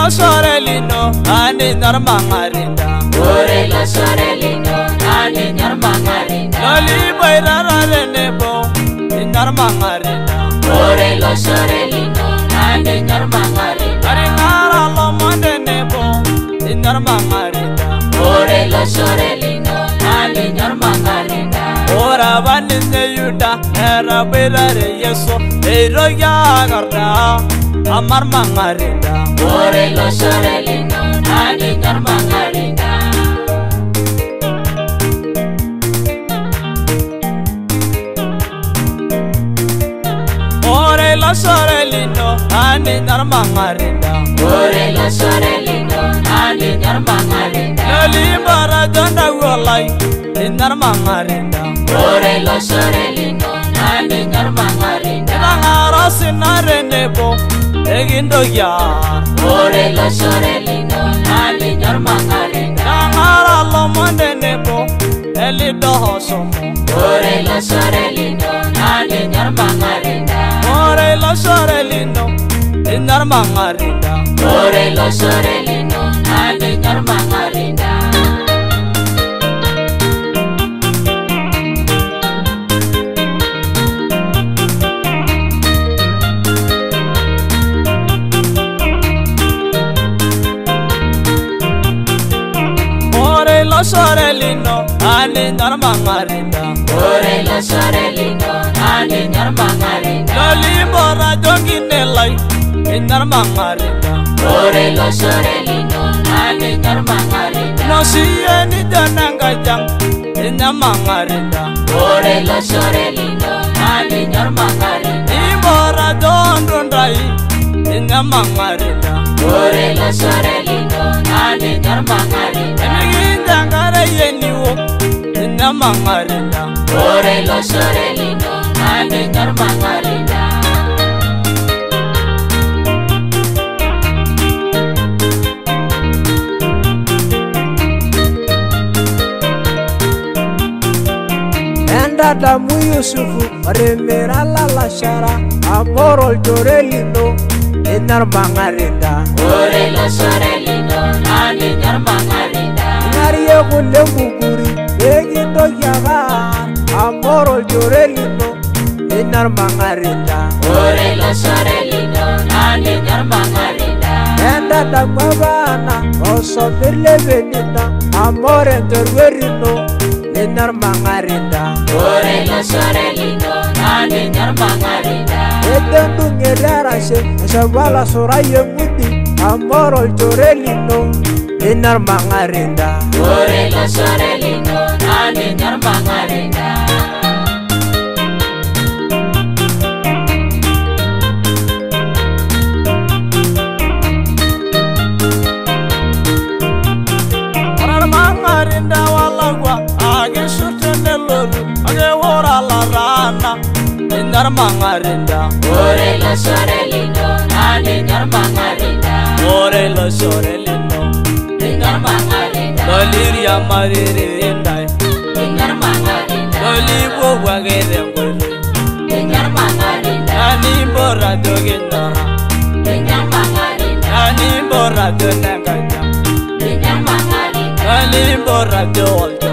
ilo shore lino ninye ormang'arinda. Ore ilo shore lino naa ninye ormang'arinda. Loliboitata tenebo ninye ormang'arinda. Ore ilo shore lino naa ninye ormang'arinda. Aring'ara lomon tenebo ninye ormang'arinda. Ore ilo shore lino naa ninye ormang'arinda. Ore apa ninye Yuda etaboitare Yesu eitoki aakardaa ama ormang'arinda. Ore ilo shore lino naa ninye ormang'arinda. Ore ilo shore lino naa ninye ormang'arinda. Ore ilo shore lino naa ninye ormang'arinda. Lolimbarajo ntawuolai ninye ormang'arinda. Ore ilo shore lino naa ninye ormang'arinda. Kitang'ara osina tenebo ekintoki aar. Ore ilo shore lino naa ninye ormang'arinda. Kitang'ara lomon tenebo elido oshomo. Ore ilo shore lino naa ninye ormang'arinda. Ore ilo shore lino ninye ormang'arinda. Ore ilo shore lino naa ninye ormang'arinda. Ore ilo shore lino naa ninye ormang'arinda. Ore ilo shore lino naa ninye ormang'arinda. Lolimbarajo nkinelai ninye ormang'arinda. Ore ilo shore lino naa ninye ormang'arinda. Inosie nijo nenkajang' ninye mang'arinda. Ore ilo shore lino naa ninye ormang'arinda. Imborajo ndundai ninye mang'arinda. Ore ilo shore lino naa ninye ormang'arinda. Emikincho enkare yie niwok ninye mang'arinda. Ore ilo shore lino naa ninye ormang'arinda. Entadamu Yusufu otimira lalashara amu ore olchore lino ninye ormang'arinda. Ore ilo shore lino naa ninye ormang'arinda. Ing'arie kule enkukuri peekintoki ake aar amu ore olchore lino ninye ormang'arinda. Ore ilo shore lino naa ninye ormang'arinda. Entadamu apa Ana osomir le Penina amu ore enchoruet ino ninye ormang'arinda. Ore ilo shore lino naa ninye ormang'arinda. Ejo endung'et erashe eshapu olasurai eng'udi amu ore olchore lino ninye ormang'arinda. Ore ilo shore lino naa ninye ormang'arinda. Ore ormang'arinda walakua akishu tenelotu kake ore olataana ninye ormang'arinda. Ore ilo shore lino naa ninye ormang'arinda. Ore ilo shore lino Ninye ormang'arinda. loliriamariri intae Ninye ormang'arinda. lolipuopuo ake tenkoitoi Ninye ormang'arinda. nanimpot ajo kinyorra Ninye ormang'arinda. nanimpot ajo nenkajang' Ninye ormang'arinda. nanimpot ajo olchore.